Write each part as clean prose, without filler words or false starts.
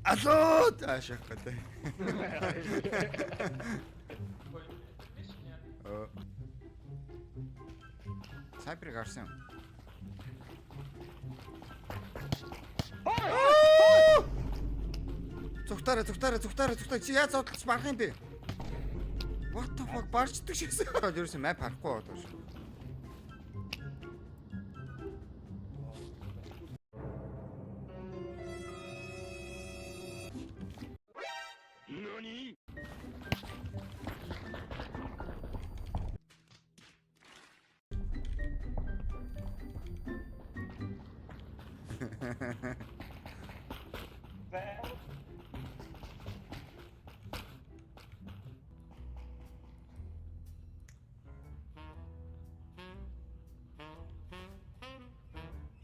Алуу таашах гэдэг. Оо. Сайбер гарсан. Зүгтаарэ зүгтаарэ зүгтаарэ зүгтаарэ чи яаж зодолж барах юм бэ? What the fuck барчдаг шигсэн. Ерөөсөн map харахгүй одоо шүү.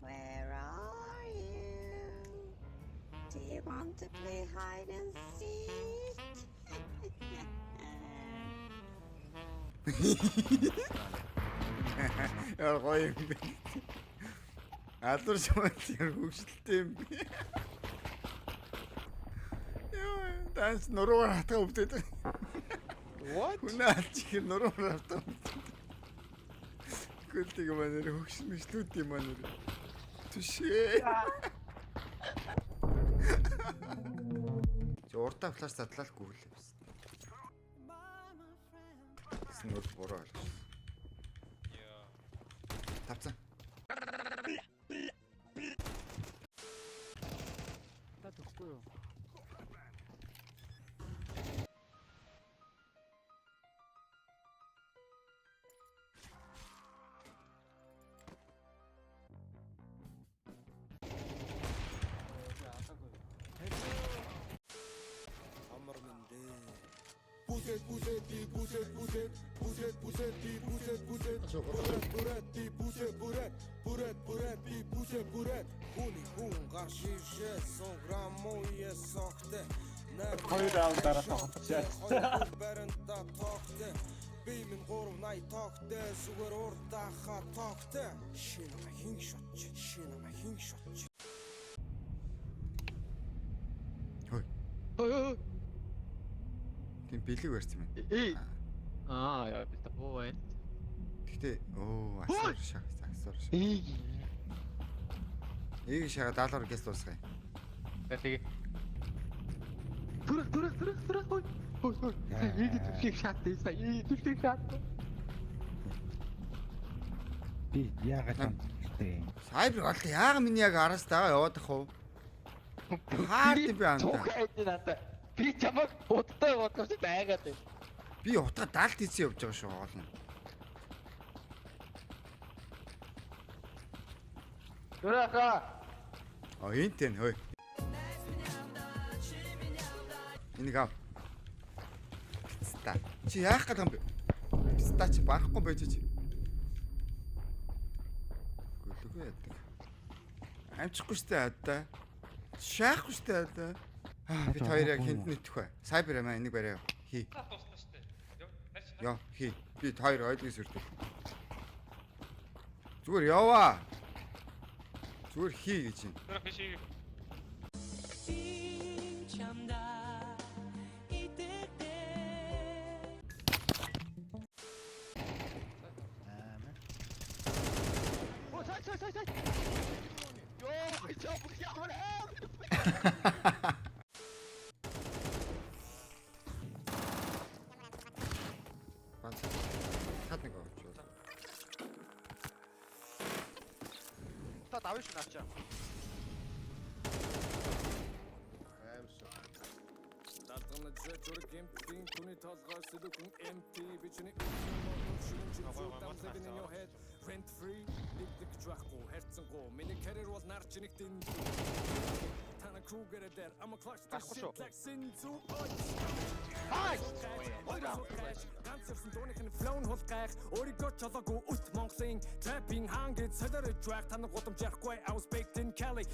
Where are you? Do you want to play hide and seek? Яа гоё юм бэ. Алур шамд яар хөвгөлтэй юм бэ. Яа, данс нуруугаар хатгаа өвдөд. What? Хүнээ алж ихээр нуруугаар хатгаа өвдөд. Гүлтиг манер хөгшин мэтлүүд юм манер. Түшээ. Чи урдаа флаш задлаалгүй л байсан. Тэгсэн нь буруу ойлгосон. Яа. Тавцан. Та төгөхгүй юу? Бүсэт бүсэти бүсэт бүсэт бүсэт бүсэти бүсэт бүсэт бүрэт бүрэти бүсэт бүрэт бүрэт бүрэти бүсэт бүрэт хүний хүн гарш иршээ суграмуу есогте. Хоёр раунд дараа тоглож. Баринта тогте би минь 380 тогте зүгээр урдаха тогте шинэ хин шотч шинэ хин шотч. Хой. Ой ой. Тийм бэлэг барьсан юм. Эй. Аа яа би тоо байна. Гэтэ өө асуур шах асуур шах. Эй. Ээг шага даалгавар гэс дуусгая. Тэгээ. Түрэх түрэх түрэх түрэх ой. Ой ой. Ээг түлхийг шат сая. Ээг түлхийг шат. Би яагаад амттай. Сайбер болт яага миний яг араас дагаа яваад ах уу? Хаард юм би андаа. Цуг хайж надаа. Би чамайг удтай бодох шиг байгаад байна. Би утга даалт хийсэн явж байгаа шүү гол нь. Түрэх аа. А энтэй нь хөөе. Энийг ав. Писта. Чи яах гээд юм бэ? Писта чи барахгүй байж чи. Гөлөгөө яадаг. Амжихгүй штэ адаа. Шаахгүй штэ адаа. Аа бид хоёр яг хинт нэгдэх бай. Сайбер амаа энийг бариа. Хий. Йоо хий. Би хоёр ойлгож сүрдэг. Зүгээр яваа. Зүгээр хий гэж юм. Оо сай сай сай сай. Йоо, чам ямар аа. Бан. Хад нэг авч. Та давна шүү наачаа. Даалгавна зүрх эмтийн түүний толгой сэлүүхэн empty би чиний үхэн шүн чи зүг living in your head rent free нэгдэг гэж байхгүй харьцангуй миний карьер бол нар чиний дэн тана крүүгэрэ дээр I'm a clutch this shit like sin to Хай. Ганц явсан дууных нь flow нь хулгайх өөрийгөө чолоогүй үт Монголын trapping хаан гэж солиорож байх та нар гудамж ярихгүй I was baked in Cali.